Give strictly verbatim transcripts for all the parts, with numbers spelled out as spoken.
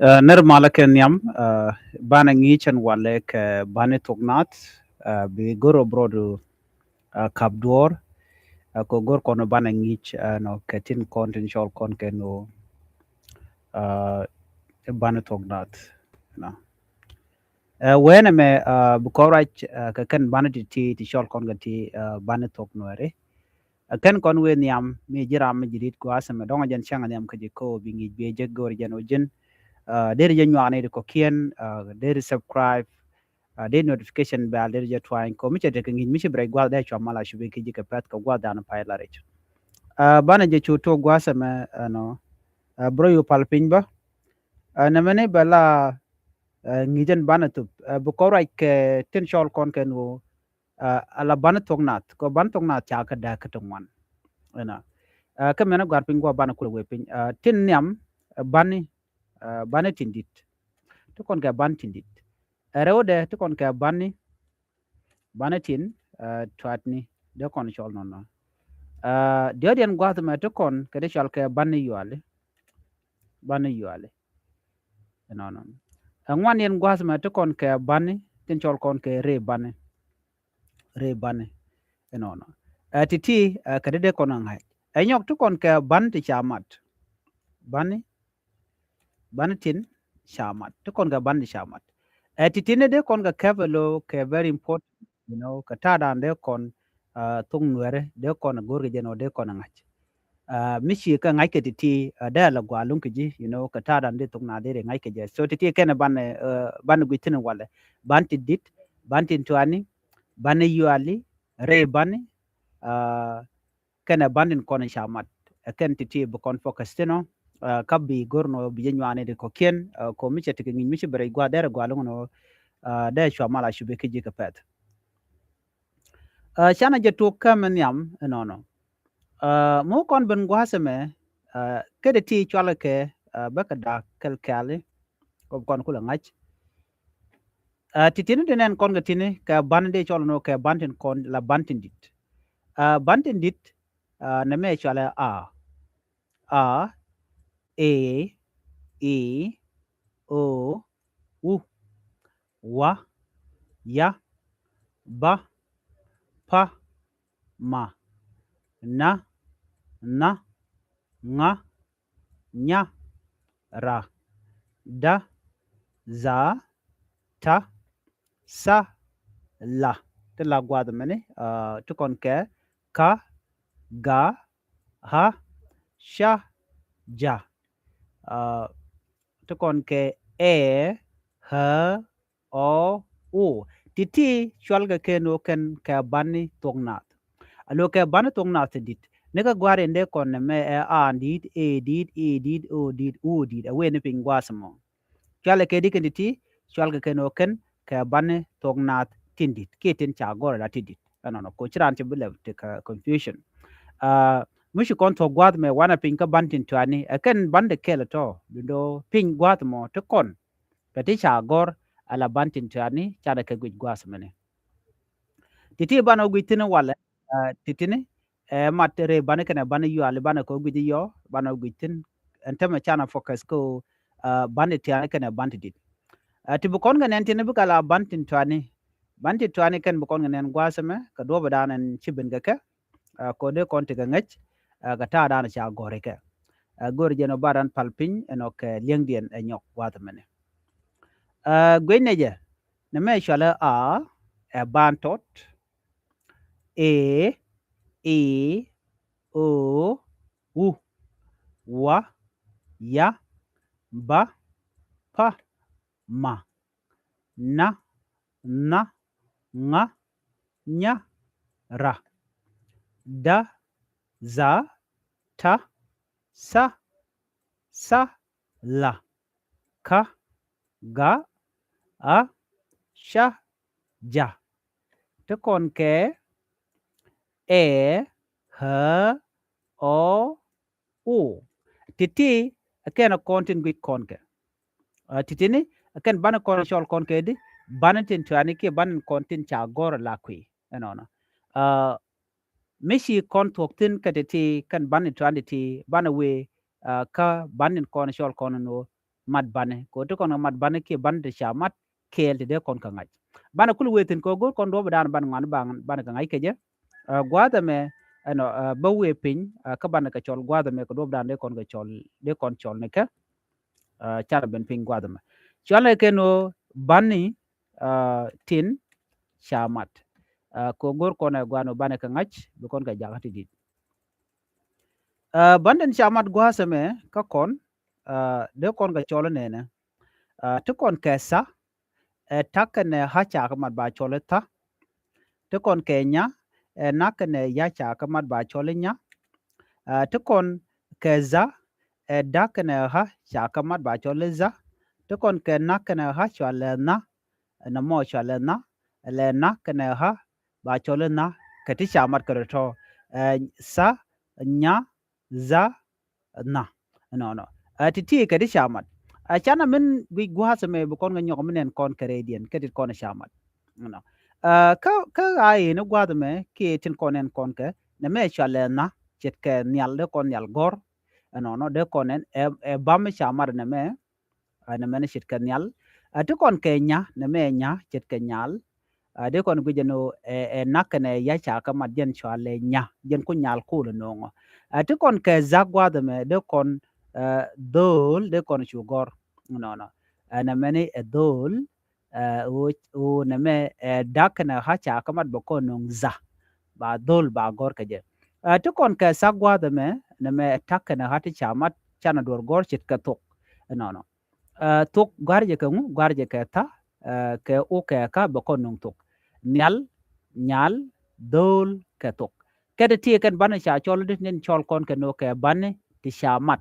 Ɛ, nɛr malä kɛ nhiam, ɛ, banɛ ŋi̱i̱c ɛn walɛ kɛ bani thok nath, ɛ, bi gör ɔ brɔdu, ɛ, kap duɔ̱ɔ̱r, ɛ, kɛ gör kɔn banɛ ŋi̱i̱c, ɛ, nɔ kɛ tin kɔn tin cɔl kɔn kɛ nɔ, ɛ, bani thok nath. Nɔ. Ɛ, wee nɛmɛ, ɛ, bi kɔn ruac, ɛ, kɛ kɛn bani ti ti ti cɔl kɔn kɛ ti, ɛ, bani thok nuɛri. Ɛ kɛn kɔn wee nhiam mi ji̱ ram mi ji̱ rit gua̱a̱th ɛmɛ dɔ̱ŋ ɛ jɛn cäŋ ɛ nhiam kä ji̱ ko̱o̱p bi ŋi̱i̱c bi ɛ jek go̱o̱r jɛn ɔ ji̱n. Ɛ, deri jɛ nyuak ni ri kɔ̱kiɛn, ɛ, deri subscribe, ɛ, deri notification bell deri jɛ tuany kɔ mi cɛ tekɛ ŋi̱i̱c mi ci bi rɛc gua̱a̱th dee cua mal a cubi ki ji̱ kɛ pɛth kɛ gua̱a̱th dan pay la rɛc. Ɛ, banɛ jɛ cu tok gua̱a̱th ɛmɛ ɛnɔ, ɛ, bro yu pal piny bä. Ɛ, nɛmɛ ni bɛ la, ɛ, ŋi̱i̱c ɛn banɛ thup, ɛ, bi kɔn ruac kɛ tin cɔl kɔn kɛn ɣöö, ɛ, ala bani thok nath, kɛ bani thok nath ca kɛ dääk kä ti ŋuan. Ɛnɔ. Ɛ, kä mɛn ɛ gɔ̱a̱r piny guɔ bani kulɛ wee piny. Ɛ, tin nhiam, ɛ, bani, ɛ, bani tin di̱t. Ti kɔn kɛ bani tin di̱t. Ɛ rɛwdɛ ti kɔn kɛ bani, bani tin, ɛ, tuatni. Dee kɔn cɔl nɔnɔ. Ɛ, diɔt yɛn gua̱a̱th mɛ ti kɔn kɛ ti cɔl kɛ bani yuali. Bani yuali. Ɛnɔnɔ. Ɛ ŋuan yɛn gua̱a̱th mɛ ti kɔn kɛ bani, tin cɔl kɔn kɛ rɛy bani. Rɛy bani. Ɛnɔnɔ. Ɛ ti̱ti̱, ɛ kɛ ti dee kɔn ɛ ŋa̱c. Ɛ nyɔk ti kɔn kɛ bani ti ca mat. Bani, bani tin ca mat. Ti kɔn kɛ bani ti ca mat. Ɛ ti̱ti̱ ni dee kɔn kɛ kɛp ɛ lo̱ kɛ very important, you know, kɛ ta̱a̱ dan dee kɔn, ɛ, thok nuɛri, dee kɔn ɛ go̱r kɛ jɛn ɔ dee kɔn ɛ ŋa̱c. Ɛ, mi ci kɛ ŋa̱c kɛ ti̱ti̱, ɛ, dee lɛ gua̱a̱ luŋ kɛ ji̱, you know, kɛ ta̱a̱ dan dee thok na dee ri ŋa̱c kɛ jɛ. So ti̱ti̱ kɛn ɛ ban, ɛ, ban gui̱c thi̱n walɛ. Ban tin di̱t, ban tin tuani, bani yuali, rɛy bani, ɛ, kɛn ɛ ban tin kɔn ca mat. Ɛ kɛn ti̱ti̱ bi kɔn focus thi̱n ɔ, ɛ, ka bi go̱r nɔ bi jɛ nyuani di kɔ̱kiɛn, ɛ, kɔ mi cɛ tekɛ ŋi̱i̱c mi ci bi rɛc gua̱a̱th dee rɛ gua̱a̱ luŋ nɔ, ɛ, dee cua mal a cubi ki ji̱ kɛ pɛth. Ɛ, canɛ jɛ tok kä mi nhiam ɛnɔnɔ. Ɛ, mi wä kɔn ben gua̱a̱th ɛmɛ, ɛ, kɛ dee ti cualɛ kɛ, ɛ, bä kɛ da̱a̱k kɛl kɛɛli, kɔ bi kɔn kulɛ ŋa̱c. Ɛ, ti tini ti nɛn kɔn kɛ tini kɛ ban dee cɔl nɔ kɛ ban tin kɔn la ban tin di̱t. Ɛ, ban tin di̱t, ɛ, nɛmɛ cualɛ a. A, e, i, o, u, wa, ya, ba, pa, ma, na, nha, ŋa, nya, ra, da, dha, ta, tha, la. Ti la gua̱a̱th mɛni, ɛ, ti kɔn kɛ ka, ga, ha, ca, ja. Ɛ, ti kɔn kɛ ɛ, ɣä, ɔ, o. Ti̱ti̱ cual kɛ kɛn ɔ kɛn kɛ bani thok nath. A lo̱ kɛ bani thok nath ti di̱t. Ni kɛ gua̱a̱r in dee kɔn nɛmɛ ɛ a di̱t, e di̱t, i di̱t, o di̱t, u di̱t. Ɛ wee ni piny gua̱a̱th mɔ. Cual kɛ di kɛn ti̱ti̱, cual kɛ kɛn ɔ kɛn kɛ bani thok nath tin di̱t kiɛ tin ca gɔr la tin di̱t. Ɛnɔnɔ ko ci raan ci bi lɛ ti kɛ confusion. Ɛ, mi ci kɔn thok gua̱a̱th mɛ wanɛ piny kä ban tin tuani ɛ kɛn ban de kɛl tɔ dundo piny gua̱a̱th mɔ ti kɔn kɛ ti ca gɔr ala ban tin tuani canɛ kɛ guic gua̱a̱th mɛni. Ti̱ti̱ banɛ guic thi̱n walɛ, ɛ, ti̱ti̱ni ɛ mat rɛy bani kɛnɛ bani yuali banɛ kɛ guic yɔ banɛ guic thi̱n. Ɛn tämɛ canɛ focus kä, ɛ, bani tiani kɛnɛ bani ti di̱t. Ɛ, ti bi kɔn kɛ nɛn ti̱ni bikɛ la bani tin tuani. Bani tin tuani kɛn bi kɔn kɛ nɛn gua̱a̱th ɛmɛ kɛ duɔ̱ɔ̱p dan ɛn ci ben kɛ kɛ. Ɛ, kɔ dee kɔn ti kɛ ŋäc, ɛ, kɛ ta̱a̱ dan ca gɔ̱ri kɛ. Ɛ, go̱ri jɛn ɔ ba dan pal piny ɛn ɔ kɛ li̱eŋdiɛn ɛ nyɔk gua̱a̱th ɛmɛni. Ɛ, guic nɛ jɛ nɛmɛ cualɛ a, ɛ ban tɔt, e, i, o, u, wa, ya, ba, pa, ma, na, nha, ŋa, nya, ra, da, dha, ta, tha, tha, la, ka, ga, a, ca, ja. Ti kɔn kɛ ɛ, ɣä, ɔ, o. Ti̱ti̱ ɛ kɛn ɛ kɔn tin guic kɔn kɛ. Ɛ, ti̱ti̱ni ɛ kɛn bani kɔn cɔl kɔn kɛ di bani tin tuani kiɛ bani kɔn tin ca gɔr la kui̱. Ɛnɔnɔ. Ɛ, mi ci kɔn thuɔ̱k thi̱n kɛ ti̱ti̱ kɛn bani tuani ti̱ti̱ banɛ wee, ɛ, kä bani kɔn cɔl kɔn ni wä mat bani. Kɛ ɣöö te kɔn kɛ mat bani kiɛ bani ti ca mat kɛɛl ti dee kɔn kɛ ŋa̱c. Banɛ kul wëë thi̱n kɛ ɣöö go̱r kɔn duɔ̱ɔ̱pdan ban ŋuan, ban, ban kɛ ŋa̱c kɛ jɛ. Ɛ, gua̱a̱th ɛmɛ ɛnɔ, ɛ, bä wëë piny, ɛ, kä banɛ kɛ cɔl gua̱a̱th ɛmɛ kɛ duɔ̱ɔ̱pdan dee kɔn kɛ cɔl, dee kɔn cɔl ni kɛ. Ɛ, canɛ ben piny gua̱a̱th ɛmɛ. Cɔalɛ kɛn ɣöö bani, ɛ, tin ca mat. Ɛ, kɛ ɣöö go̱r kɔn ɛ gua̱a̱n ɣöö banɛ kɛ ŋa̱c, bi kɔn kɛ jakä ti di̱t. Ɛ, bani tin ca mat gua̱a̱th ɛmɛ kä kɔn, ɛ, dee kɔn kɛ cɔl nɛnɛ. Ɛ, ti kɔn kɛ tha, ɛ, ta kɛnɛ ɣa ca kɛ mat ba cɔl i̱ tha. Ti kɔn kɛ nya, ɛ, na kɛnɛ ya ca kɛ mat ba cɔl i̱ nya. Ɛ, ti kɔn kɛ dha, ɛ, da kɛnɛ ɣa ca kɛ mat ba cɔl i̱ dha. Ti kɔn kɛ na kɛnɛ ɣa cɔalɛ nha, ɛ, nɔmɔ cɔalɛ nha, ɛ, lɛ na kɛnɛ ɣa ba cɔl i̱ nha, kɛ ti ca mat kɛ rɔ tɔ, ɛ, tha, nya, dha, nha. Ɛnɔnɔ. Ɛ, ti̱ti̱ kɛ ti ca mat. Ɛ, canɛ min guic gua̱a̱th ɛmɛ bi kɔn kɛ nyɔk mi nɛn kɔn kɛ rɛydiɛn kɛ tit kɔn ca mat. Ɛnɔ. Ɛ, kä, kä ɣa̱a̱ in gua̱a̱th ɛmɛ kiɛ tin kɔn nɛn kɔn kɛ, nɛmɛ cɔalɛ nha, ce̱tkɛ nhial, dee kɔn nhial gɔ̱r. Ɛnɔnɔ, dee kɔn nɛn, ɛ, ɛ, bam mi ca mat nɛmɛ, ɛ, nɛmɛ ni ce̱tkɛ nhial. Ɛ, ti kɔn kɛ nya, nɛmɛ nya, ce̱tkɛ nyal. Ɛ, dee kɔn guic ɛn ɣöö, ɛ, ɛ, na kɛnɛ ya ca kɛ mat jɛn cɔalɛ nya, jɛn ku nyal kol ɛ no̱o̱ŋɔ. Ɛ, ti kɔn kɛ dha gua̱a̱th ɛmɛ, dee kɔn, ɛ, dho̱o̱l, dee kɔn cu gɔ̱r. Nɔnɔ. Ɛ, nɛmɛ ni ɛ dho̱o̱l, ɛ, ɣöö, ɣöö nɛmɛ, ɛ, da kɛnɛ ɣa ca kɛ mat bɛ kɔn no̱o̱ŋ dha. Ba dho̱o̱l ba gɔ̱r kɛ jɛ. Ɛ, ti kɔn kɛ tha gua̱a̱th ɛmɛ, nɛmɛ ɛ ta kɛnɛ ɣa ti ca mat, canɛ duɔ̱ɔ̱r gɔ̱r ce̱tkɛ thok. Ɛnɔnɔ. Ɛ, thok gɔ̱a̱r jɛ kɛ ŋu, gɔ̱a̱r jɛ kɛ tha, ɛ, kɛ o kɛ ka bɛ kɔn no̱o̱ŋ thok. Nhial, nyal, dho̱o̱l kɛ thok. Kɛ ti ti kɛn bani ca cɔl di nin cɔl kɔn kɛ no̱o̱ŋ kɛ bani ti ca mat.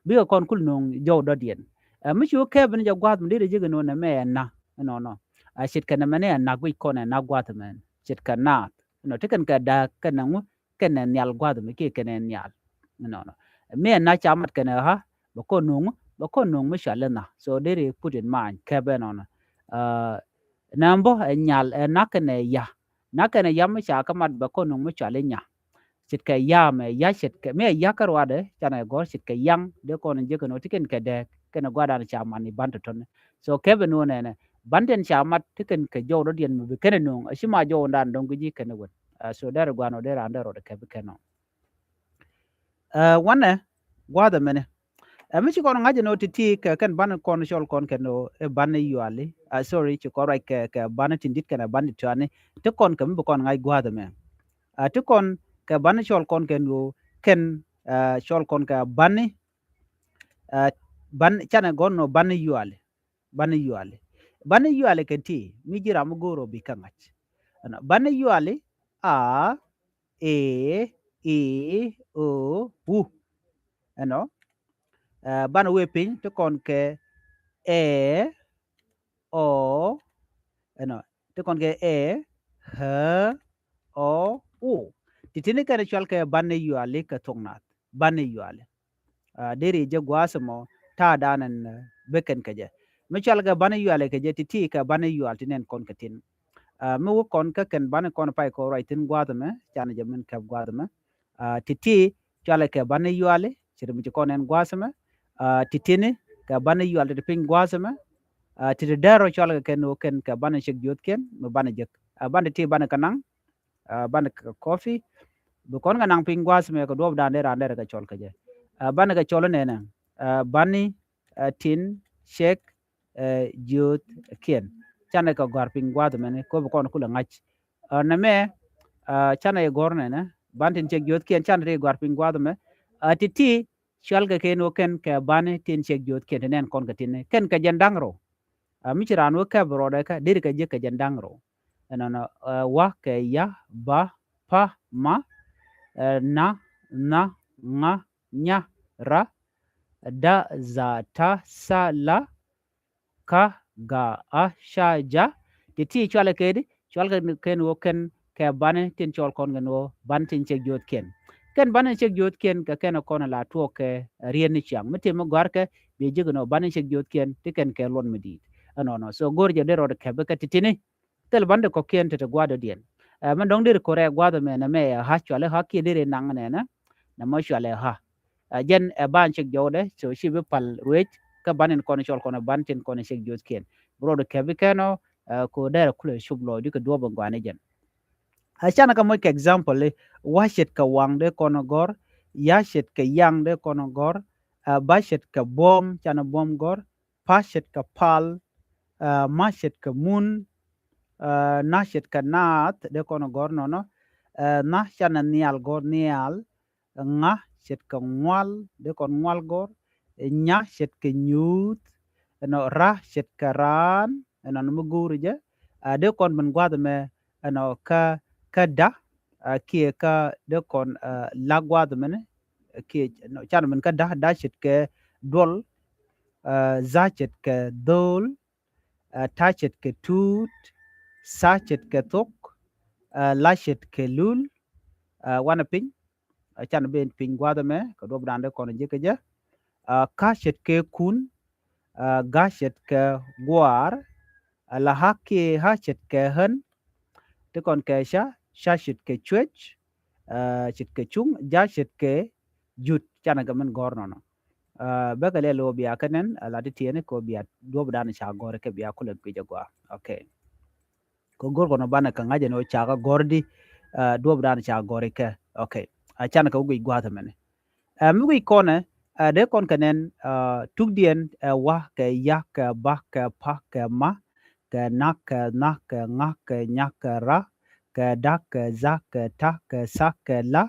Bikɛ kɔn kul no̱o̱ŋ jɔw dɔ̱diɛn. Ɛ, mi cu kɛ bini jɛ gua̱a̱th mi deri jɛ kɛ no̱o̱ŋ nɛmɛ ɛ na. Ɛnɔnɔ. Ɛ, ce̱tkɛ nɛmɛ ni ɛ na guic kɔn ɛ na gua̱a̱th mɛn. Ce̱tkɛ naath. Ɛnɔ ti kɛn kɛ da̱a̱k kɛn ɛ ŋu, kɛnɛ nhial gua̱a̱th ɛmɛ kiɛ kɛnɛ nhial. Nɔnɔ. Mi ɛ na ca mat kɛnɛ ɣa, bɛ kɔn no̱o̱ŋ, bɛ kɔn no̱o̱ŋ mi cɔal i̱ nha. So deri put in mind, kɛpɛ nɔnɔ. Ɛ, nɛmɛ bä ɛ nyal, ɛ na kɛnɛ ya. Na kɛnɛ ya mi ca kɛ mat bɛ kɔn no̱o̱ŋ mi cɔal i̱ nya. Ce̱tkɛ ya mɛ, ya ce̱tkɛ, mi ɛ ya kä ruadɛ, canɛ gɔ̱r ce̱tkɛ yaŋ, dee kɔn jek kɛn ɣöö ti kɛn kɛ dɛɛk, kɛnɛ gua̱a̱dan ca mat ni ban tɔ̱tɔ̱ni. So kɛpɛ no̱o̱ŋ nɛnɛ, ban tin ca mat ti kɛn kɛ jɔw dɔ̱diɛn mi bi kɛn ɛ no̱o̱ŋ, a ci ma jɔw dan dɔ̱ŋ ki ji̱ kɛn ɛ wän. Ɛ, so deri gua̱a̱n ɣöö dee raan dee rɔɔdɛ kɛpɛ kɛn ɔ. Ɛ, wanɛ gua̱a̱th ɛmɛnɛ. Ɛ, mi ci kɔn ŋa̱c ɛn ɣöö ti̱ti̱ kɛ kɛn bani kɔn cɔl kɔn kɛn ɣöö ɛ bani yuali. Ɛ, sorry, ci kɔn ruac kɛ, kɛ bani tin di̱t kɛnɛ bani ti tiani. Ti kɔn kɛ mi bi kɔn ŋa̱c gua̱a̱th ɛmɛ. Ɛ, ti kɔn kɛ bani cɔl kɔn kɛn ɣöö kɛn, ɛ, cɔl kɔn kɛ bani, ɛ, ban, canɛ gɔ̱r nɔ bani yuali. Bani yuali. Bani yuali kɛn ti mi ji̱ ram mi go̱o̱r ɔ bi kä ŋa̱c. Ɛnɔ, bani yuali a, e, i, o, u. Ɛnɔ, ɛ, bani wee piny ti kɔn kɛ ɛ, ɔ, ɛnɔ, ti kɔn kɛ ɛ, ɣä, ɔ, u. Ti tini kɛn cɔal kɛ bani yuali kɛ thok naath. Bani yuali. Ɛ, deri jɛ gua̱a̱th ɛmɔ ta̱a̱ da̱a̱n ɛn, ɛ, bekɛn kɛ jɛ. Mi cɔal kɛ bani yuali kɛ jɛ ti̱ti̱ kɛ bani yual ti nɛn kɔn kɛ tin. Ɛ, mi wä kɔn kä kɛn bani kɔn pay kɔ ruac thi̱n gua̱a̱th ɛmɛ, canɛ jɛ min kɛp gua̱a̱th ɛmɛ. Ɛ, ti̱ti̱ cɔalɛ kɛ bani yuali, ci ri mi ci kɔn ɛn gua̱a̱th ɛmɛ. Ɛ, ti̱ti̱ni kɛ bani yual ti ti piny gua̱a̱th ɛmɛ. Ɛ, ti̱ti̱ dɛr rɔ cɔalɛ kɛ kɛn wä kɛn kɛ bani cek jiöthkiɛn, mi bani jek. Ɛ, bani ti bani kɛ naŋ, ɛ, bani kɛ kɔpi. Bi kɔn kɛ naŋ piny gua̱a̱th ɛmɛ kɛ duɔ̱ɔ̱pdan dee raan dee rɛ kɛ cɔl kɛ jɛ. Ɛ, bani kɛ cɔl inɛnɛ, ɛ, bani, ɛ, tin cek, ɛ, jiöthkiɛn. Canɛ kɛ gɔ̱a̱r piny gua̱a̱th ɛmɛni, kop kɔn kulɛ ŋa̱c. Ɛ, nɛmɛ, ɛ, canɛ i̱ gɔ̱r nɛnɛ, bani tin cek jiöthkiɛn, canɛ ti gɔ̱a̱r piny gua̱a̱th ɛmɛ. Ɛ, ti̱ti̱ cɔal kɛ kɛn wä kɛn kɛ bani tin cek jiöthkiɛn, ti nɛn kɔn kɛ tin. Kɛn kɛ jɛn da̱ŋ rɛw. Ɛ, mi ci raan wä kɛp rɔɔdɛ kä, deri kɛ jek kɛ jɛn da̱ŋ rɛw. Ɛnɔnɔ, ɛ, wa kɛ ya, ba, pa, ma, ɛ, na, nha, ŋa, nya, ra, da, dha, ta, tha, la, ka, ga, a, ca, ja. Ti̱ti̱ cɔalɛ kɛ di, cɔal kɛ kɛn wä kɛn kɛ bani tin cɔl kɔn kɛn wä bani tin cek jiöthkiɛn. Kɛn bani cek jiöthkiɛn kɛ kɛn kɔn la tuɔɔk kɛ riet ni ciaŋ. Mi ti mi gɔ̱a̱rkɛ bi jek ɛn wä bani cek jiöthkiɛn ti kɛn kɛ luɔt mi di̱i̱t. Ɛnɔnɔ. So go̱o̱r jɛ dee rɔɔdɛ kɛp kɛ ti̱ti̱ni. Thil bani ti kɔ̱kiɛn ti ti gua̱a̱th dɔ̱diɛn. Ɛ, mɛn dɔ̱ŋ deri kɔrɛ gua̱a̱th ɛmɛ nɛmɛ ɛ ɣä, cɔalɛ ɣä kiɛ deri naŋ nɛnɛ. Nɛmɔ cɔalɛ ɣä. Ɛ, jɛn ɛ ban cek jɔwdɛ, so ci bi pal ruec kä ban in kɔn cɔl kɔn ban tin kɔn cek jiöthkiɛn. Bi rɔɔdu kɛpi kɛn ɔ, ɛ, ko dɛrɛ kulɛ cup lɔɔcdu kɛ duɔ̱ɔ̱p in gɔaa ni jɛn. Ɛ, canɛ kɛ moc kɛ example i̱, wa ce̱tkɛ waŋ dee kɔn gɔ̱r, ya ce̱tkɛ yaŋ dee kɔn gɔ̱r, ɛ, ba ce̱tkɛ buɔ̱m, canɛ buɔ̱m gɔ̱r, pa ce̱tkɛ pal, ɛ, ma ce̱tkɛ mun, ɛ, na ce̱tkɛ naath dee kɔn gɔ̱r nɔnɔ, ɛ, na canɛ nhial gɔ̱r nhial, ŋa ce̱tkɛ ŋual dee kɔn ŋual gɔ̱r, ɛ, nya ce̱tkɛ nyuuth, ɛnɔ ra ce̱tkɛ raan, ɛnɔ ni mi go̱o̱ri jɛ, ɛ, dee kɔn ben gua̱th ɛmɛ, ɛnɔ kä, kä da, ɛ, kiɛ kä dee kɔn, ɛ, la gua̱th ɛmɛni, ɛ, kiɛ, ɛnɔ, canɛ ben kä da, da ce̱tkɛ duɔl, ɛ, dha ce̱tkɛ dho̱o̱l, ɛ, ta ce̱tkɛ tuut, tha ce̱tkɛ thok, ɛ, la ce̱tkɛ lul, ɛ, wanɛ piny, ɛ, canɛ ben piny gua̱th ɛmɛ, kɛ duɔ̱ɔ̱p dan dee kɔn ji̱ kɛ jɛ, ɛ, ka ce̱tkɛ kun, ɛ, ga ce̱tkɛ gua̱a̱r, ɛ, la ha kiɛ ha ce̱tkɛ ɣän, ti kɔn kɛ ca, ca ce̱tkɛ cuec, ɛ, ce̱tkɛ cuŋ, ja ce̱tkɛ jut, canɛ kɛ min gɔ̱r nɔnɔ. Ɛ, bäkɛ lɛl ɣöö bia kɛ nɛn, ɛ, la ti tiɛɛni kɛ ɣöö bia duɔ̱ɔ̱p dan ca gɔ̱ri kɛ bia kulɛ guic agɔaa. Okay. Kɛ go̱r kɔn banɛ kɛ ŋa̱c ɛn ɣöö ca kɛ gɔ̱r di, ɛ, duɔ̱ɔ̱p dan ca gɔ̱ri kɛ. Okay. Ɛ, canɛ kɛ wä guic gua̱a̱th ɛmɛni. Ɛ, mi guic kɔnɛ, ɛ, dee kɔn kɛ nɛn, ɛ, tukdiɛn, ɛ, wa, kɛ ya, kɛ ba, kɛ pa, kɛ ma, kɛ na, kɛ nha, kɛ ŋa, kɛ nya, kɛ ra, kɛ da, kɛ dha, kɛ ta, kɛ tha, kɛ la,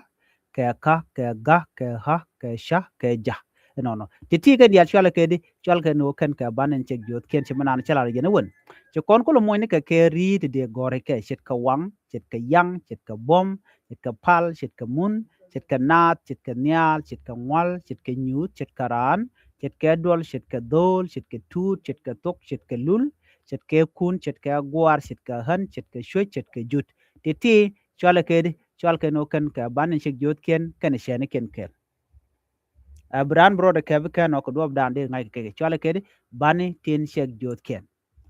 kɛ ka, kɛ ga, kɛ ɣa, kɛ ca, kɛ ja. Ɛnɔnɔ. Ti ti kɛn diaal cualɛ kɛ di, cualɛ kɛ ni wä kɛn kɛ ban in cek jiöthkiɛn ci mi naan cɛ lar jɛn ɛ wen. Ci kɔn kulɛ muɔ̱nyni kɛ kɛ ri̱i̱t ti dee gɔ̱ri kɛ, ce̱tkɛ waŋ, ce̱tkɛ yaŋ, ce̱tkɛ buɔ̱m, ce̱tkɛ pal, ce̱tkɛ mun, ce̱tkɛ naath, ce̱tkɛ nhial, ce̱tkɛ ŋual, ce̱tkɛ nyuuth, ce̱tkɛ raan, ce̱tkɛ duɔl, ce̱tkɛ dho̱o̱l, ce̱tkɛ tuut, ce̱tkɛ thok, ce̱tkɛ lul, ce̱tkɛ kun, ce̱tkɛ gua̱a̱r, ce̱tkɛ ɣän, ce̱tkɛ cuec, ce̱tkɛ jut. Ti ti cualɛ kɛ di, cualɛ kɛ ni wä kɛn kɛ ban in cek jiöthkiɛn kɛnɛ cɛɛnikiɛn kɛɛl. Ɛ, bi raan bi rɔɔdɛ kɛpi kɛn ɔ kɛ duɔ̱ɔ̱p dan dee ŋa̱c kɛ kɛ, cualɛ kɛ di, bani tin cek jiöthkiɛn.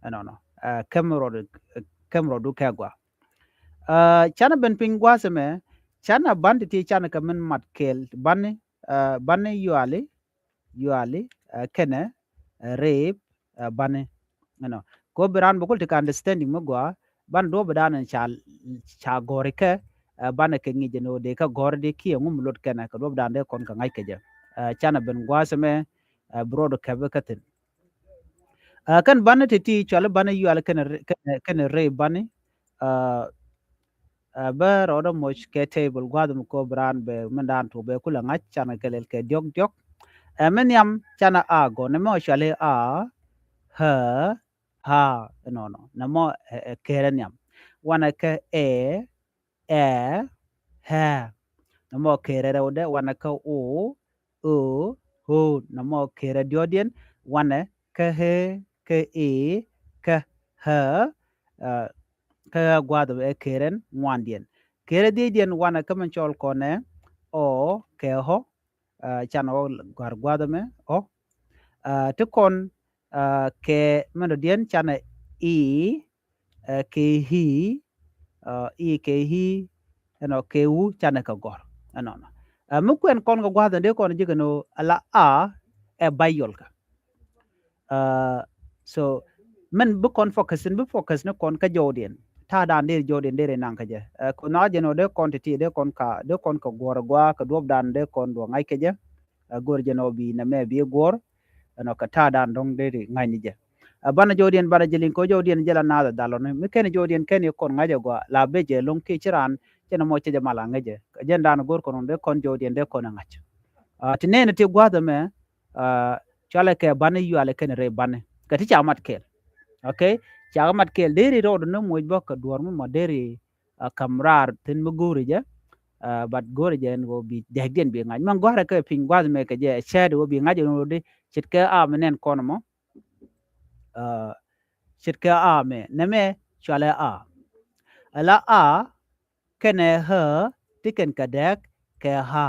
Ɛnɔnɔ. Ɛ, kɛm rɔɔdu, ɛ, kɛm rɔɔdu kɛ gɔaa. Ɛ, canɛ ben piny gua̱a̱th ɛmɛ, canɛ ban ti ti canɛ kɛ min mat kɛɛl, bani, ɛ, bani yuali, yuali, ɛ, kɛnɛ, ɛ, rip, ɛ, bani. Ɛnɔ. Kɛ ɣöö bi raan bi kul ti kɛ understanding mi gɔaa, ban duɔ̱ɔ̱p dan ca, ca gɔ̱ri kɛ, ɛ, banɛ kɛ ŋi̱c ɛn ɣöö dee kɛ gɔ̱ri di kiɛ ŋu mi lot kɛnɛ, kɛ duɔ̱ɔ̱p dan dee kɔn kɛ ŋa̱c kɛ jɛ. Ɛ, canɛ ben gua̱a̱th ɛmɛ, ɛ, bi rɔɔdu kɛpi kä thi̱n. Ɛ, kɛn bani ti ti cuali bani yuali kɛnɛ ri-, kɛnɛ, kɛnɛ rip bani. Ɛ, ɛ, bä rɔɔdä moc kɛ table gua̱a̱th mi kop raan bɛ min daan tuɔk bɛ kulɛ ŋa̱c canɛ kɛ lɛl kɛ diɔ̱k diɔ̱k. Ɛ, mi nhiam canɛ a gɔ̱r nɛmɔ cuali a, ɣä, ɣa, ɛnɔnɔ. Nɛmɔ ɛ, ɛ, kɛɛrɛ nhiam. Wanɛ kä ɛ, ɛ, ɣɛ. Nɛmɔ kɛɛrɛ rɛwdɛ, wanɛ kä o, ö, ɣö. Nɛmɔ kɛɛrɛ diɔ̱ɔ̱diɛn, wanɛ kä ɣee, kä ëë, kä ɣä, ɛ, kä ɣä gua̱a̱th ɛ kɛɛrɛ ŋuandiɛn. Kɛɛrɛ dhiecdiɛn wanɛ kä min cɔl kɔnɛ ɔ kɛ ɣɔ̱, ɛ, canɛ ɣɔ̱ gɔ̱a̱r gua̱a̱th ɛmɛ ɣɔ̱. Ɛ, ti kɔn, ɛ, kɛ min dɔ̱diɛn canɛ i, ɛ, kɛ i̱, ɛ, i̱ kɛ i̱, ɛnɔ kɛ u canɛ kɛ gɔ̱r. Ɛnɔnɔ. Ɛ, mi kuɛn kɔn kɛ gua̱a̱th ɛn dee kɔn ji̱ kɛn ɣöö ala a ɛ ba yɔlkä. Ɛ, so min bi kɔn focus, in bi focus ni kɔn kä jɔwdiɛn. Ta̱a̱ dan dee jɔwdiɛn dee ri naŋ kä jɛ. Ɛ, kɛ nhɔakä jɛn ɣöö dee kɔn ti ti dee kɔn ka, dee kɔn kɛ guɔ̱r ɛ gua̱a̱ kɛ duɔ̱ɔ̱p dan dee kɔn duɔ̱ɔ̱r ŋa̱c kä jɛ. Ɛ, go̱r jɛn ɣöö bi nɛmɛ bi guɔ̱r. Ɛnɔ kɛ ta̱a̱ dan dɔ̱ŋ dee ri ŋa̱c ni jɛ. Ɛ, banɛ jɔwdiɛn banɛ jɛ liŋ kɛ ɣöö jɔwdiɛn jɛ la naath ɛ dhal ɔni. Mi kɛn jɔwdiɛn kɛn yɛ kɔn ŋa̱c ɛ gɔaa la ben jɛ lo̱ŋ kiɛ ci raan cɛ nɛmɔ cɛ jɛ mal a ŋäc jɛ. Kɛ jɛn dan go̱r kɔn ɣöö dee kɔn jɔwdiɛn dee kɔn ɛ ŋa̱c. Ɛ, ti nɛɛni ti gua̱a̱th ɛmɛ, ɛ, cualɛ kɛ bani yuali kɛnɛ rip bani. Kɛ ti ca mat kɛɛl. Okay? Ca mat kɛɛl. Deri rɔɔdu ni moc bä kɛ duɔ̱ɔ̱r mi mɔ deri, ɛ, kam raar thi̱n mi go̱o̱ri jɛ. Ɛ, but go̱o̱ri jɛ ɛn ɣöö bi dɛkdiɛn bi ŋa̱c. Mɛn gɔ̱a̱rɛ kɛ piny gua̱a̱th mɛ kɛ jɛ ɛ cɛɛt ɣöö bi ŋa̱c ɛn ɣöö di ce̱tkɛ a mi nɛn kɔn mɔ. Ɛ, ce̱tkɛ a mɛ. Nɛmɛ cualɛ a. Ala a kɛnɛ ɣä ti kɛn kɛ dɛɛk kɛ ɣä.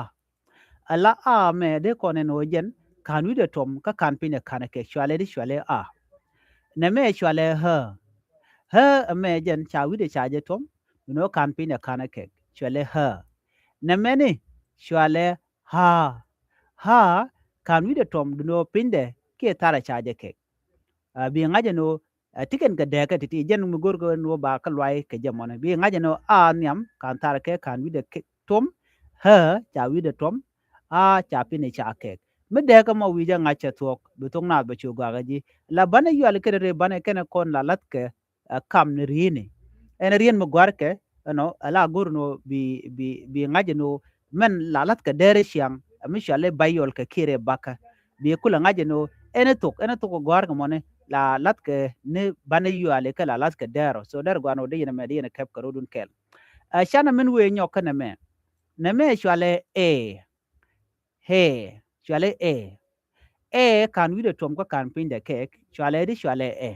Ala a mɛ dee kɔn ɛn ɣöö jɛn ka̱n wi̱cdɛ tuɔm kä ka̱n pinydɛ ka̱n ɛ kɛk, cualɛ di cualɛ a. Nɛmɛ cualɛ ɣä. Ɣä ɛmɛ jɛn ca wi̱cdɛ ca jɛ tuɔm, duundɛ ɣöö ka̱n pinydɛ ka̱n ɛ kɛk, cualɛ ɣä. Nɛmɛni cualɛ ɣä. Ɣä ka̱n wi̱cdɛ tuɔm, duundɛ ɣöö pinydɛ kiɛ tharɛ ca jɛ kɛk. Ɛ, bi ŋa̱c ɛn ɣöö, ɛ, ti kɛn kɛ dääkä ti̱ti̱, jɛn mi go̱rkɛ ɛn ɣöö ba kä luay kɛ jɛ mɔnɛ. Bi ŋa̱c ɛn ɣöö a nhiam, ka̱n tharɛ kɛ ka̱n wi̱cdɛ kɛ tuɔ̱m, ɣä ca wi̱cdɛ tuɔ̱m, a ca pi̱n ɛ ca kɛk. Mi dääkä mɔ wi̱c jɛ ŋa̱c cɛ thuɔ̱k, bi thok naath bɛ cu gɔaa kä ji̱. La banɛ yuali kɛn rɛy banɛ kɛn kɔn la la̱thkɛ, ɛ, kam ni ri̱i̱ni. Ɛn ri̱i̱n mi gɔ̱a̱rkɛ, ɛnɔ, ɛ la go̱r ɛn ɣöö bi, bi, bi ŋa̱c ɛn ɣöö mɛn la la̱thkɛ dääri ciaŋ, ɛ mi cuali Bayɔl kɛ kiɛ rɛy bakä. Bi kulɛ ŋa̱c ɛn ɣöö ɛn thok, ɛn thok gɔ̱a̱rkɛ mɔni la la̱thkɛ ni banɛ yuali kɛ la la̱thkɛ däär ɔ. So däär gɔaa ɛn ɣöö dee yɛn ɛmɛ, dee yɛn ɛ kɛp kɛ rɔ̱dun kɛɛl. Ɛ, canɛ min wëë nyɔk kä nɛmɛ. Nɛmɛ cuali ɛ. Ɛ. Cuali ɛ. Ɛ ka̱n wi̱cdɛ tuɔ̱m kä ka̱n pi̱nydɛ kɛk, cuali di cuali ɛ.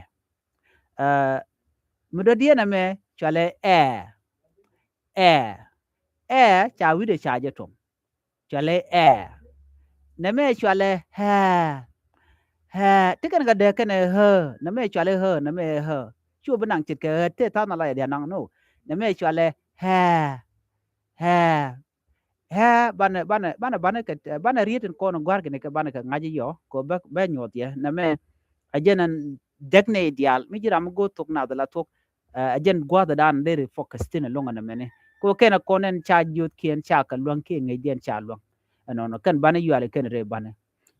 Ɛ, mi dɔ̱diɛn ɛmɛ cuali ɛ. Ɛ. Ɛ ca wi̱cdɛ ca jɛ tuɔ̱m. Cuali ɛ. Nɛmɛ cuali ɛ. Ɛ. Ti kɛn kɛ dääk kɛn ɛ ɛ. Nɛmɛ cuali ɛ. Nɛmɛ ɛ. Cu bi naŋ ce̱tkɛ ɛ te tha̱a̱ŋ ala yɛ diaal naŋ, no. Nɛmɛ cuali ɛ. Ɛ. Ɛ, banɛ, banɛ, banɛ, banɛ kɛ, banɛ riet in kɔn gɔ̱a̱rkɛ ni kɛ banɛ kɛ ŋa̱c yɔ, kɛ bɛ, bɛ nyuɔth yɛ. Nɛmɛ, ɛ jɛn ɛn däk nɛy diaal, mi ji̱ ram mi go̱o̱r thok naath la thok, ɛ, ɛ jɛn gua̱a̱th dan deri focus thi̱n ɛlɔ̱ŋ ɛn nɛmɛni. Kɛ kɛn kɔn ɛn ca jiöthkiɛn ca kɛ luäŋ kiɛ ŋäcdiɛn ca luäŋ. Ɛnɔnɔ, kɛn banɛ yuali kɛn rɛy banɛ.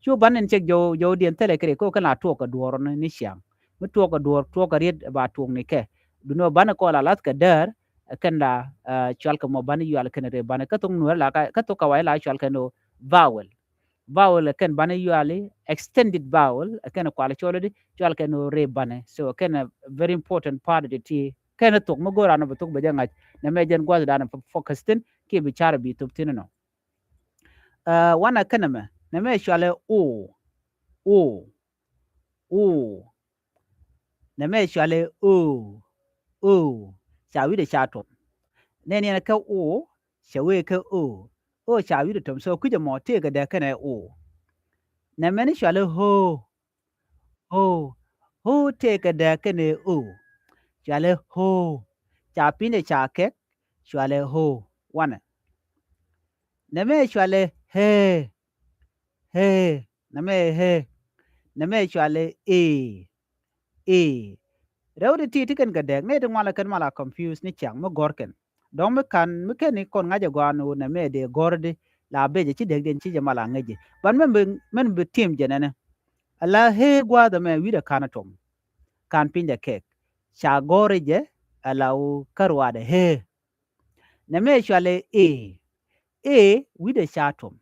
Cu banɛ in cek jɔw, jɔwdiɛn thilɛ kɛ rɛy, kɛ kɛn la tuɔɔk kɛ duɔ̱ɔ̱r ni, ni ciaŋ. Mi tuɔɔk kɛ duɔ̱ɔ̱r, tuɔɔk kɛ riet ba tuɔɔk ni kɛ. Duundɛ banɛ kɔn la la̱thkɛ däär, ɛ kɛn la, ɛ, cual kɛ mɔ banɛ yuali kɛn rɛy banɛ. Kä thok Nuäärä la, kä thok Kawaja la cual kɛn ɣöö vowel. Vowel ɛ kɛn banɛ yuali, extended vowel, ɛ kɛn kual cɔl di, cual kɛn ɣöö rɛy banɛ. So ɛ kɛn ɛ very important part di ti. Kɛn thok mi go̱o̱r an bɛ thok bɛ jɛ ŋa̱c. Nɛmɛ jɛn gua̱th dan fo-, focus thi̱n, kiɛ bi car bi thop thi̱n nɔ. Ɛ, wanɛ kɛn nɛmɛ, nɛmɛ cuali o. O. O. Nɛmɛ cuali o. O. Ca wi̱cdɛ ca tuɔ̱m. Nɛn yɛn kɛ o, cɛ wee kɛ o. O ca wi̱cdɛ tuɔ̱m. So kui̱cɛ mɔ tëëkɛ dääk kɛnɛ o. Nɛmɛni cuali o. O. O tëëkɛ dääk kɛnɛ o. Cuali o. Ca pi̱nydɛ ca kɛk, cuali o. Wanɛ. Nɛmɛ cuali ɛ. Ɛ. Nɛmɛ ɛ. Nɛmɛ cuali ɛ. Ɛ. Rɛw ti ti ti kɛn kɛ dääk, nɛy ti ŋuan la kɛn mal a confuse ni ciaŋ mi gɔ̱r kɛn. Dɔ̱ŋ mi ka̱n, mi kɛn ni kɔn ŋa̱c ɛ gɔaa ni ɣöö nɛmɛ dee gɔ̱r di la bec ɛ ci dääkdiɛn ci jɛ mal a ŋäc jɛ. But mɛn bi, mɛn bi tim jɛ nɛnɛ. Ala ɛ gua̱a̱th ɛmɛ wi̱cdɛ ka̱n a tuɔ̱m. Ka̱n pi̱nydɛ kɛk. Ca gɔ̱r jɛ, ala ɣöö kä ruaadɛ ɛ. Nɛmɛ cuali ɛ. Ɛ wi̱cdɛ ca tuɔ̱m.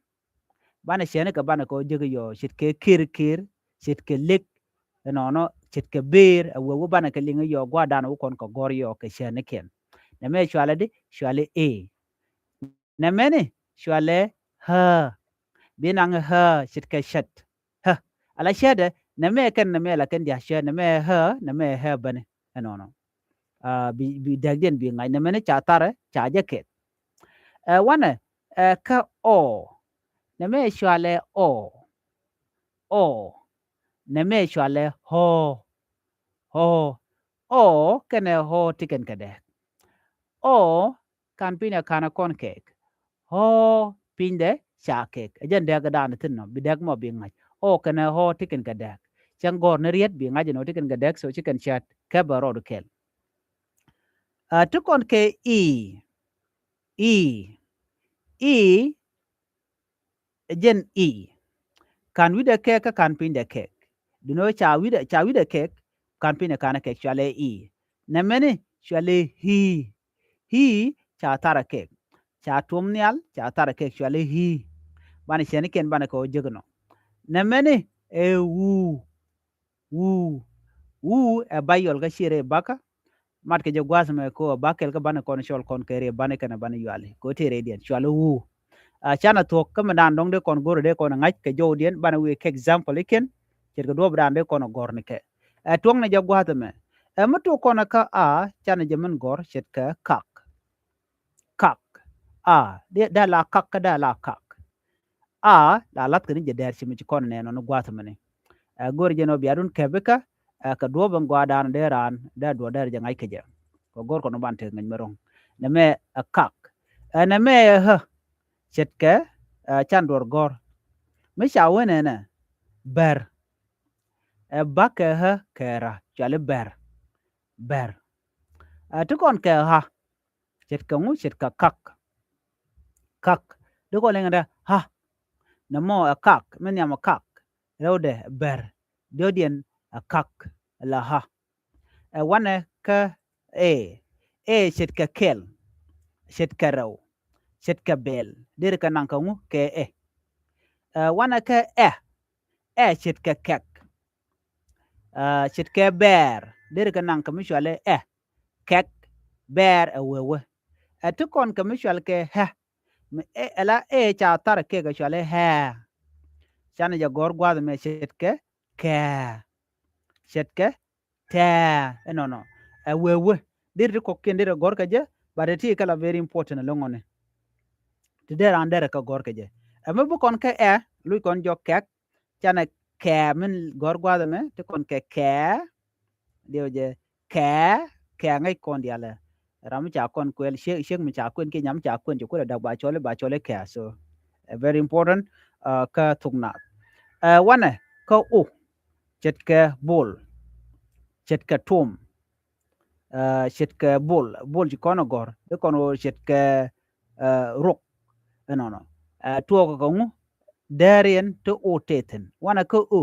Banɛ cɛn kɛ banɛ kɛ ɣöö jek yɔ, ce̱tkɛ kir kir, ce̱tkɛ lek, ɛnɔnɔ, ce̱tkɛ bëër, ɛ wee wä banɛ kɛ liŋ yɔ, gua̱a̱r dan wä kɔn kɛ gɔ̱r yɔ kɛ cɛn kɛn. Nɛmɛ cuali di, cuali ɛ. Nɛmɛni cuali ɛ. Bi naŋ ɛ ce̱tkɛ cɛt. Ɛ. Ala cɛtdɛ, nɛmɛ kɛn, nɛmɛ la kɛn dia̱ cɛt, nɛmɛ ɛ, nɛmɛ ɛ bäni. Ɛnɔnɔ. Aa, bi, bi dääkdiɛn bi ŋa̱c, nɛmɛni ca tharɛ, ca jɛ kɛk. Ɛ, wanɛ, ɛ, kä ɔ. Nɛmɛ cuali ɛ ɔ. Ɔ. Nɛmɛ cuali ɛ ɔ. Ɔ. Ɔ kɛnɛ ɔ ti kɛn kɛ dääk. Ɔ ka̱n pi̱nydɛ ka̱n a kɔn kɛk. Ɔ pi̱nydɛ ca kɛk. Ɛ jɛn dääk dan thi̱n nɔ, bi dääk mɔ bi ŋa̱c. Ɔ kɛnɛ ɔ ti kɛn kɛ dääk. Cäŋ gɔ̱r ni riet bi ŋa̱c ɛn ɔ ti kɛn kɛ dääk, so ci kɛn cäät kɛ bɛ rɔɔdu kɛl. Aa, ti kɔn kɛ i. I. I. Ɛ jɛn i. Ka̱n wi̱cdɛ kɛk kä ka̱n pi̱nydɛ kɛk. Duundɛ ɣöö ca wi̱cdɛ, ca wi̱cdɛ kɛk, ka̱n pi̱nydɛ ka̱n kɛk, cuali ɛ i. Nɛmɛni cuali ɛ. I. I ca tharɛ kɛk. Ca tuɔ̱m nhial, ca tharɛ kɛk, cuali ɛ i. Banɛ cɛn kɛn banɛ kɛ ɣöö jek nɔ. Nɛmɛni ɛ u. U. U ɛ vowel kä ciɛ rɛy bakä. Mat kɛ jɛ gua̱a̱th mɛ kɛ ɣöö ba kɛl kä banɛ kɔn cɔl kɔn kɛ rɛy banɛ kɛnɛ banɛ yuali. Kɛ ɣöö tëë rɛydiɛn cuali u. A, canɛ thuɔ̱k kä mi dan dɔ̱ŋ dee kɔn go̱r dee kɔn ŋa̱c kɛ jɔwdiɛn, banɛ wee kɛ example ikiɛn. Ce̱tkɛ duɔ̱ɔ̱p dan dee kɔn gɔ̱r ni kɛ. Ɛ tuɔ̱ŋ ni jɛ gua̱a̱th mɛ. Ɛ mi tok kɔn kä a, canɛ jɛ min gɔ̱r ce̱tkɛ kak. Kak. A, dee, dee la kak kä dee la kak. A, la la̱thkɛ ni jɛ dɛɛr ci mi ci kɔn nɛn ɔ ni gua̱a̱th mɛni. Ɛ, go̱r jɛ ni ɔ bia dun kɛp ikä, ɛ, kɛ duɔ̱ɔ̱p in gɔaa dan dee raan, dee duɔ̱ɔ̱r dee rɛ jɛ ŋa̱c kɛ jɛ. Kɛ go̱r kɔn ban tek ŋäc mi ro̱ŋ. Nɛmɛ ɛ kak. Ɛ, nɛmɛ ɛ ɣä. Ce̱tkɛ, ɛ, can duɔ̱ɔ̱r gɔ̱r. Mi ca wen ɛnɛ, bɛr. Ɛ bä kɛ ɣä kɛ ra, cɔali bɛr. Bɛr. Ɛ ti kɔn kɛ ɣä. Ce̱tkɛ ŋu? Ce̱tkɛ kak. Kak. Di kɔn liŋɛ dɛ ɣä. Nɛ mɔ ɛ kak. Mi nhiam ɛ kak. Rɛwdɛ bɛr. Diɔ̱kdiɛn ɛ kak. La ɣä. Ɛ wanɛ kä ɛ. Ɛ ce̱tkɛ kɛl. Ce̱tkɛ rɛw. Ce̱tkɛ bɛl. Deri kɛ naŋ kɛ ŋu? Kɛ ɛ. Ɛ wanɛ kä ɛ. Ɛ ce̱tkɛ kɛk. Ɛ ce̱tkɛ bɛɛr. Deri kɛ naŋ kɛ mi cɔali ɛ. Kɛk. Bɛɛr ɛ wee wee. Ɛ ti kɔn kɛ mi cɔal kɛ ɣä. Mi ɛ, ɛ la ɛ ca thar kɛ kɛ cɔali ɣä. Canɛ jɛ gɔ̱r gua̱a̱th ɛmɛ ce̱tkɛ kɛ. Ce̱tkɛ tɛ. Ɛnɔnɔ. Ɛ wee wee. Deri ti kɔ̱kiɛn deri gɔ̱r kɛ jɛ, but ɛ ti kɛ la very important ɛlɔ̱ŋ ɔni. Ti dee raan derɛ kɛ gɔ̱r kɛ jɛ. Ɛ mi bi kɔn kä ɛ, luc kɔn jɔk kɛk, canɛ kɛ min gɔ̱r gua̱a̱th ɛmɛ, ti kɔn kɛ kɛ, diɛw jɛ kɛ, kɛ ŋäc kɔn dialɛ. Ram mi ca kɔn kuɛl, ciek, ciek mi ca kuɛn kiɛ nyam mi ca kuɛn, ci kulɛ dak ba cɔl, ba cɔl kɛ. So, ɛ very important, ɛ, kä thuk naath. Ɛ wanɛ kä u, ce̱tkɛ bol, ce̱tkɛ tum, ɛ ce̱tkɛ bol, bol ci kɔn ɛ gɔ̱r, di kɔn ɣöö ce̱tkɛ, ɛ, ruk. Ɛnɔnɔ. Ɛ tuɔɔk kɛ ŋu? Dɛriɛn ti u tɛthin. Wanɛ kä u.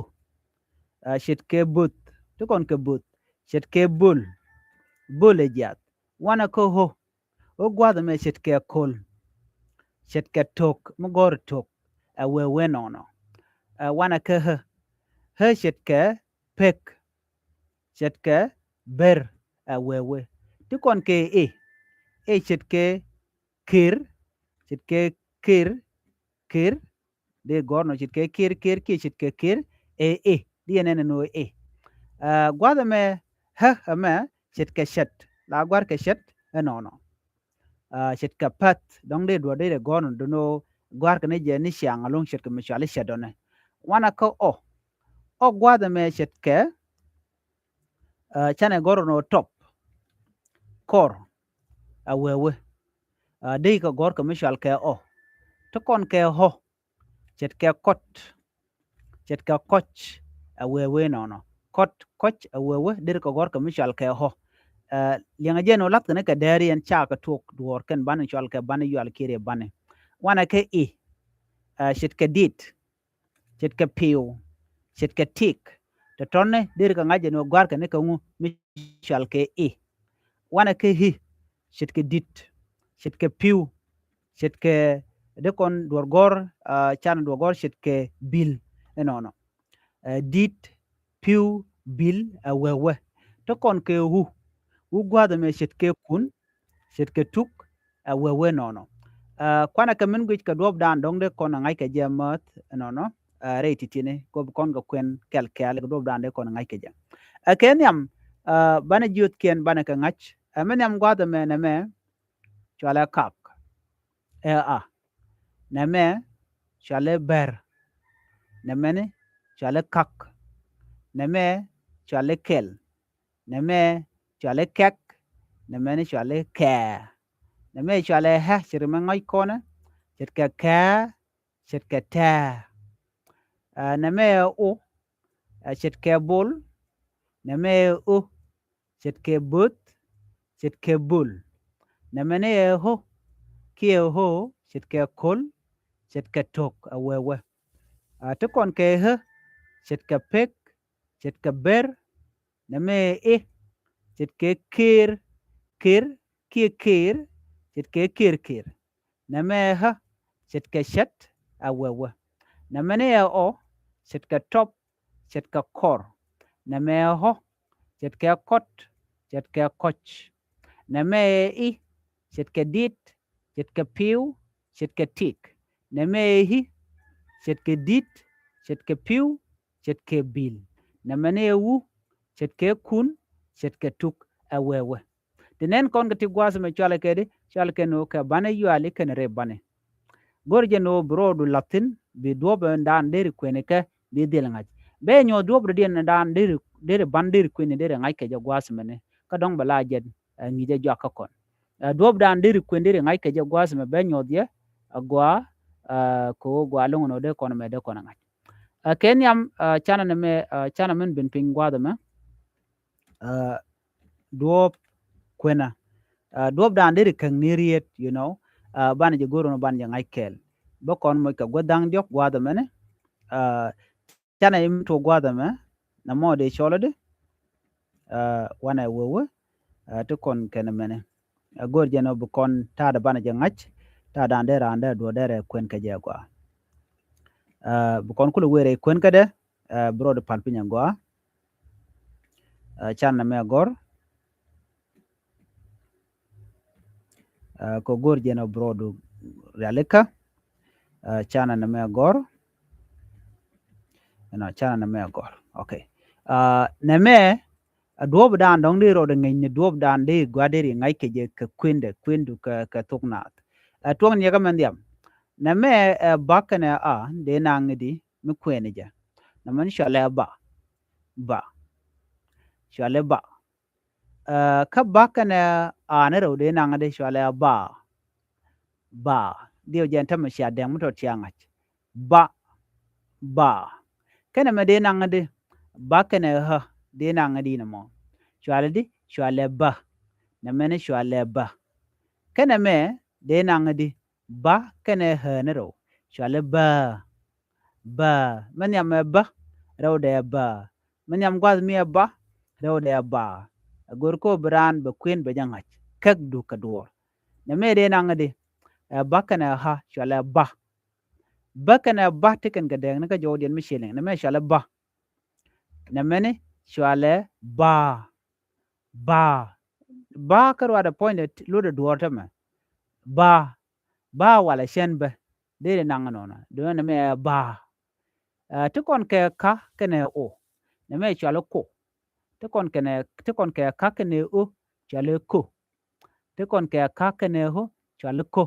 Ɛ ce̱tkɛ bo̱th. Ti kɔn kɛ bo̱th. Ce̱tkɛ böl. Böl ɛ jiath. Wanɛ kä ɣö. Ɣöö gua̱a̱th ɛmɛ ce̱tkɛ ko̱l. Ce̱tkɛ to̱k. Mi gɔ̱r to̱k. Ɛ wee wee nɔnɔ. Ɛ wanɛ kä ɣä. Ɣä ce̱tkɛ pek. Ce̱tkɛ ber. Ɛ wee wee. Ti kɔn kɛ i. I ce̱tkɛ kir. Ce̱tkɛ kir. Kir. Di gɔ̱r nɔ ce̱tkɛ kir, kir, kiɛ ce̱tkɛ kir. Ɛ i. Di yɛn ɛn ɛn ɣöö i. Ɛ gua̱a̱th ɛmɛ ɣä ɛmɛ ce̱tkɛ cɛt. La gua̱a̱r kɛ cɛt ɛnɔnɔ. Ɛ ce̱tkɛ päth. Dɔ̱ŋ di duɔ̱r di gɔ̱r nɔ do̱n ɣöö gua̱a̱r kɛ ni jɛ ni ciaŋ ɛlɔ̱ŋ ce̱tkɛ mi cɔali cɛt dɔ̱nɛ. Wanɛ kä ɔ. Ɔ gua̱a̱th ɛmɛ ce̱tkɛ, ɛ canɛ gɔ̱r nɔ top. Kɔr. Ɛ wee wee. Ɛ dee kɛ gɔ̱r kɛ mi cɔal kɛ ɔ. Ti kɔn kɛ ɣö. Ce̱tkɛ kɔt. Ce̱tkɛ kɔc. Ɛ wee wee nɔnɔ. Kɔt, kɔc, ɛ wee wee, deri kɛ gɔ̱r kɛ mi cɔal kɛ ɣö. Ɛ liɛŋɛ jɛn ɣöö la̱thkɛ ni kɛ dɛɛri ɛn ca kɛ tuɔɔk duɔ̱ɔ̱r kɛn banɛ cɔal kɛ banɛ yual kiɛ riɛ banɛ. Wanɛ kɛ i. Ɛ ce̱tkɛ dit. Ce̱tkɛ pi̱w. Ce̱tkɛ tik. Tɔ̱tɔ̱ni deri kɛ ŋa̱c jɛn ɣöö gɔ̱a̱rkɛ ni kɛ ŋu mi cɔal kɛ i. Wanɛ kä i̱. Ce̱tkɛ di̱t. Ce̱tkɛ pi̱w. Ce̱tkɛ di kɔn duɔ̱r gɔ̱r, ɛ canɛ duɔ̱r gɔ̱r ce̱tkɛ bi̱l. Ɛnɔnɔ. Ɛ di̱t, pi̱w, bi̱l, ɛ wee wee. Ti kɔn kɛ u. U gua̱a̱th ɛmɛ ce̱tkɛ kun. Ce̱tkɛ tuk. Ɛ wee wee nɔnɔ. Ɛ kuanɛ kɛ min guic kɛ duɔ̱ɔ̱pdan dɔ̱ŋ dee kɔn ɛ ŋa̱c kɛ jɛ määth ɛnɔnɔ. Ɛ rɛy ti̱ti̱ni kop kɔn kɛ kuɛn kɛl kɛɛl kɛ duɔ̱ɔ̱pdan dee kɔn ɛ ŋa̱c kɛ jɛ. Ɛ kɛ nhiam, ɛ banɛ jiöthkiɛn banɛ kɛ ŋa̱c. Ɛ mi nhiam gua̱a̱th ɛmɛ nɛmɛ. Cɔalɛ kak. Ɛ a. Nɛmɛ cɔalɛ bɛr. Nɛmɛni cɔalɛ kak. Nɛmɛ cɔalɛ kɛl. Nɛmɛ cɔalɛ kɛk. Nɛmɛni cɔalɛ kɛɛ. Nɛmɛ cɔalɛ ɣä, ce̱tkɛ mɛ ŋɔ̱c kɔnɛ. Ce̱tkɛ kɛɛ. Ce̱tkɛ tɛɛ. Ɛ nɛmɛ ɛ u. Ɛ ce̱tkɛ bol. Nɛmɛ ɛ u. Ce̱tkɛ bo̱th. Ce̱tkɛ böl. Nɛmɛni ɛ ɣö. Kiɛ ɣö. Ce̱tkɛ ko̱l. Ce̱tkɛ to̱k. Ɛ wee wee. Ɛ ti kɔn kɛ ɣä. Ce̱tkɛ pek. Ce̱tkɛ ber. Nɛmɛ ɛ i. Ce̱tkɛ ker. Ker. Kiɛ ker. Ce̱tkɛ ker ker. Nɛmɛ ɛ ɣä. Ce̱tkɛ cɛt. Ɛ wee wee. Nɛmɛni ɛ ɔ. Ce̱tkɛ tɔp. Ce̱tkɛ kɔr. Nɛmɛ ɛ ɣö. Ce̱tkɛ kɔt. Ce̱tkɛ kɔc. Nɛmɛ ɛ i. Ce̱tkɛ dit. Ce̱tkɛ pi̱w. Ce̱tkɛ tik. Nɛmɛ ɛ i̱. Ce̱tkɛ di̱t. Ce̱tkɛ pi̱w. Ce̱tkɛ bi̱l. Nɛmɛni ɛ u. Ce̱tkɛ kun. Ce̱tkɛ tuk. Ɛ wee wee. Ti nɛn kɔn kɛ ti gua̱a̱th ɛmɛ cɔalɛ kɛ di, cɔalɛ kɛ ni ɣöö kɛ banɛ yuali kɛnɛ rɛy banɛ. Go̱r jɛ ni ɣöö bi rɔɔdu la̱thi̱n, bi duɔ̱ɔ̱p ɛn daan deri kuɛni kɛ, bi dhil ŋa̱c. Bɛ nyuɔ̱th duɔ̱ɔ̱p rɔ̱diɛn ɛn daan deri, deri ban deri kuɛni deri ŋa̱c kɛ jɛ gua̱a̱th ɛmɛni. Kä dɔ̱ŋ bɛ la jɛn, ɛ, ŋi̱i̱cɛ jɔak kä kɔn. Ɛ, duɔ̱ɔ̱p daan deri kuɛni deri ŋa̱c kɛ jɛ gua̱a̱th ɛmɛ bɛ nyuɔ̱th yɛ, ɛ, gɔaa, ɛ, kɛ ɣöö gɔaa lo̱ŋ ɛn ɣöö dee kɔn ɛmɛ dee kɔn ɛ ŋa̱c. Ɛ kɛ nhiam, ɛ, canɛ nɛmɛ, ɛ, canɛ min ben piny gua̱a̱th ɛmɛ. Ɛ, duɔ̱ɔ̱p kuenä. Ɛ, duɔ̱ɔ̱p dan deri käŋ ni riet, you know. Ɛ, banɛ jɛ go̱r ɛn banɛ jɛ ŋa̱c kɛɛl. Bä kɔn moc kɛ gua̱th da̱ŋ diɔ̱k gua̱a̱th ɛmɛni. Ɛ, canɛ mi tuɔk gua̱a̱th ɛmɛ. Nɛmɔ dee cɔl ɛ di. Ɛ, wanɛ wee wee. Ɛ, ti kɔn kɛn ɛmɛni. Ɛ, go̱r jɛn ɔ bi kɔn ta̱a̱dɛ banɛ jɛ ŋa̱c. Ta̱a̱dan dee raan dee duɔ̱ɔ̱r dee rɛ kuɛn kɛ jɛ gɔaa. Ɛ, bi kɔn kulɛ wee rɛ kuɛn kädɛ. Ɛ, bi rɔɔdu pal piny agɔaa. Ɛ, canɛ nɛmɛ agɔr. Ɛ, kɛ go̱r jɛn ɔ bi rɔɔdu rialikä. Ɛ, canɛ nɛmɛ agɔr. Ɛnɔ, canɛ nɛmɛ agɔr. Okay. Ɛ, nɛmɛ, ɛ, duɔ̱ɔ̱p dan dɔ̱ŋ dee rɔɔdu ŋäcni duɔ̱ɔ̱p dan dee gua̱a̱th deri ŋa̱c kɛ jɛ kɛ kuendɛ, kuendu kɛ, kɛ thok naath. Ɛ, tuɔ̱ŋ niɛkä mɛn dhiam. Nɛmɛ, ɛ, ba kɛnɛ a, dee naŋ di, mi kuɛni jɛ. Nɛmɛni cualɛ ba. Ba. Cualɛ ba. Ɛ, kä ba kɛnɛ a ni rɛw dee naŋ di cualɛ ba. Ba. Diɛw jɛn tämɛ cia dɛŋ mi tɔt cia ŋa̱c. Ba. Ba. Kɛnɛ mɛ dee naŋ di. Ba kɛnɛ ɣä dee naŋ di nɛmɔ. Cualɛ di, cualɛ bä. Nɛmɛni cualɛ bä. Kɛnɛ mɛ dee naŋ di. Ba kɛnɛ ɣä ni rɛw. Cualɛ bä. Bä. Mɛ nhiam ɛ bä. Rɛw dɛ bä. Mɛ nhiam gua̱th mi ɛ ba, rɛw dɛ ba. Ɛ go̱r kɔ bi raan bɛ kuën bɛ jɛ ŋa̱c. Käk du kɛ duɔ̱ɔ̱r. Nɛmɛ dee naŋ di. Ɛ ba kɛnɛ ɣä cualɛ ba. Ba kɛnɛ ba ti kɛn kɛ dɛɛk ni kä jɔwdiɛn mi ci liŋ. Nɛmɛ cualɛ ba. Nɛmɛni cualɛ ba. Ba. Ba kä ruaadɛ puɔ̱nydɛ luɔtdɛ duɔ̱ɔ̱r tämɛ. Ba. Ba walɛ cɛn bä. Dee dee naŋ nɔnɔ. Duundɛ nɛmɛ ɛ ba. Ɛ, ti kɔn kɛ ka kɛnɛ o. Nɛmɛ cuali ko. Ti kɔn kɛnɛ, ti kɔn kɛ ka kɛnɛ o, cuali ko. Ti kɔn kɛ ka kɛnɛ o, cuali ko.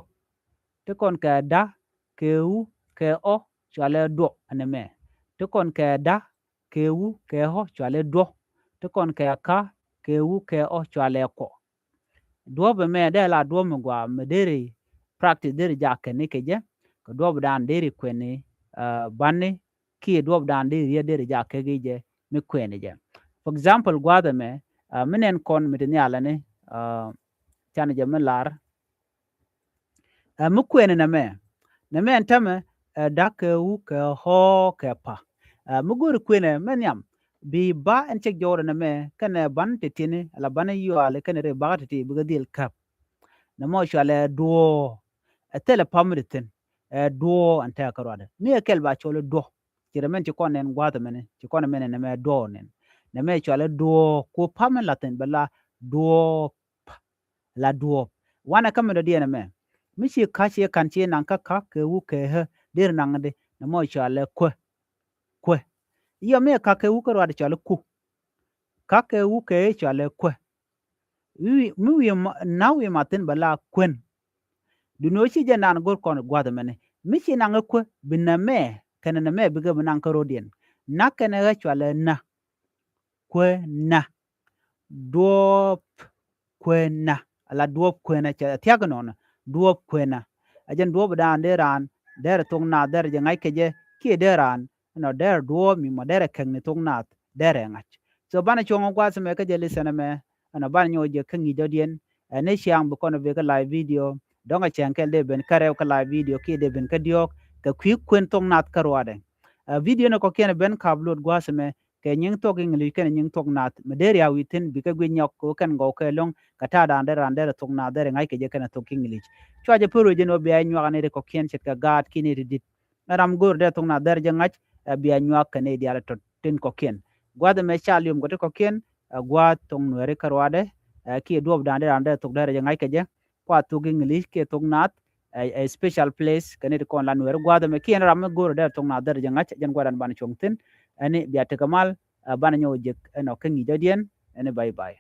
Ti kɔn kɛ da kɛ u kɛ ɔ, cuali duɔ. Ɛnɛmɛ. Ti kɔn kɛ da kɛ u kɛ ɔ, cuali duɔ. Ti kɔn kɛ ka kɛ u kɛ ɔ, cuali kɔ. Duɔ̱ɔ̱p ɛmɛ dee la duɔ̱ɔ̱p mi gɔaa mi deri practice deri jak kɛn ni kɛ jɛ. Kɛ duɔ̱ɔ̱p dan deri kuɛni, ɛ, bani kiɛ duɔ̱ɔ̱p dan deri riet deri jak kɛ gi jɛ mi kuɛni jɛ. For example, gua̱a̱th ɛmɛ, ɛ, mi nɛn kɔn mi ti nhial ɛni, ɛ, canɛ jɛ mi lar. Ɛ, mi kuɛni nɛmɛ. Nɛmɛ ɛn tämɛ, ɛ, dak kɛ u kɛ ɣɔɔ kɛ pa. Ɛ, mi go̱ri kuɛnɛ mɛ nhiam. Bi ba ɛn cɛk jɔwdɛ nɛmɛ kɛnɛ ban ti tiɛni ala ban yuali kɛnɛ ri bakä ti ti bikɛ dhil käp. Nɛmɔ cualɛ duɔ̱ɔ̱. Ɛ thilɛ pam mi ti thi̱n. Ɛ duɔ̱ɔ̱ ɛn tɛk kä ruadɛ. Mi ɛ kɛl ba cɔl i̱ duɔ̱. Ci rɛ mɛn ci kɔn nɛn gua̱a̱th ɛmɛni. Ci kɔn ɛmɛni nɛmɛ duɔ̱ɔ̱ nɛn. Nɛmɛ cualɛ duɔ̱ɔ̱. Ku pam mi la thi̱n bɛ la duɔ̱ɔ̱. La duɔ̱ɔ̱p. Wanɛ kä mi dɔ̱diɛn ɛmɛ. Mi ci ka̱ ci ka̱n ci naŋ kä ka̱ kɛ wu kɛ ɣä. Deri naŋ di. Nɛmɔ cualɛ kuɛ. Kuɛ. Yɔ mi ka̱ kɛ wu kä ruadɛ cualɛ ku. Ka̱ kɛ wu kɛ ɣä cualɛ kuɛ. Wi̱i̱, mi wi̱i̱ ma, na wi̱i̱ ma thi̱n bɛ la kuɛn. Duundɛ ɣöö ci jɛ naan go̱r kɔn gua̱th ɛmɛni. Mi ci naŋ ɛ kuɛ, bi nɛmɛ, kɛnɛ nɛmɛ bikɛ bi naŋ kä ro̱diɛn. Na kɛnɛ ɣä cualɛ na. Kuɛ na. Duɔ̱ɔ̱p kuɛ na. Ala duɔ̱ɔ̱p kuɛ na cɛ thiak nɔnɔ. Duɔ̱ɔ̱p kuɛ na. A jɛn duɔ̱ɔ̱p dan dee raan. Derɛ thok naath derɛ jɛ ŋa̱c kɛ jɛ. Kiɛ dee raan. Ɛnɔ derɛ duɔ̱ɔ̱p mi mɔ derɛ kɛk ni thok naath. Derɛ ŋa̱c. So banɛ cuɔ̱ŋ ɔ gua̱th ɛmɛ kä jɛ listen ɛmɛ. Ɛnɔ banɛ nyɔk jɛ kä ŋi̱i̱c dɔ̱diɛn. Ɛn ni ciaŋ bi kɔn bi kä live video. Dɔ̱ŋ a cɛŋ kɛl dee ben kä rɛw kä live video kiɛ dee ben kä diɔ̱ɔ̱k. Kɛ kui̱ kuën thok naath kä ruaadɛ. Ɛ, video ni kɔ̱kiɛn ben kap luɔt gua̱a̱th ɛmɛ kɛ nyiŋ thok English kɛnɛ nyiŋ thok naath. Mi dee ria̱a̱ wi̱i̱ thi̱n bikɛ guic nyɔk kɛ kɛn gɔw kɛ lo̱ŋ kɛ ta̱a̱ da̱a̱n dee raan dee rɛ thok naath dee rɛ ŋa̱c kɛ jɛ kɛnɛ thok English. Cua jɛ pär wee jɛn ɣöö bia nyuak ni ri kɔ̱kiɛn ce̱tkɛ gaat ki̱ni ri di̱t. Ɛ ram go̱o̱r dee thok naath dee rɛ jɛ ŋa̱c, ɛ bia nyuak kɛnɛ diaal tɔ̱ tin kɔ̱kiɛn. Gua̱a̱th ɛmɛ ca li̱em kɛ ti kɔ̱kiɛn, ɛ gua̱a̱th thok nuɛɛri kä ruaadɛ, ɛ kiɛ duɔ̱ɔ̱p da̱a̱n dee raan dee thok dee rɛ jɛ ŋa̱c kɛ jɛ. Kua thok English kiɛ thok naath, ɛ, ɛ special place kɛnɛ ti kɔn la nuɛɛri gua̱a̱th ɛmɛ kiɛn ram mi go̱o̱r dee thok naath dee rɛ jɛ ŋa̱c, jɛn gua̱a̱th dan banɛ cuɔ̱ŋ thi̱n. Ɛni bia tekɛ mal, ɛ banɛ nyɔk jek ɛnɔ kä ŋi̱i̱c dɔ̱diɛn, ɛni bye bye.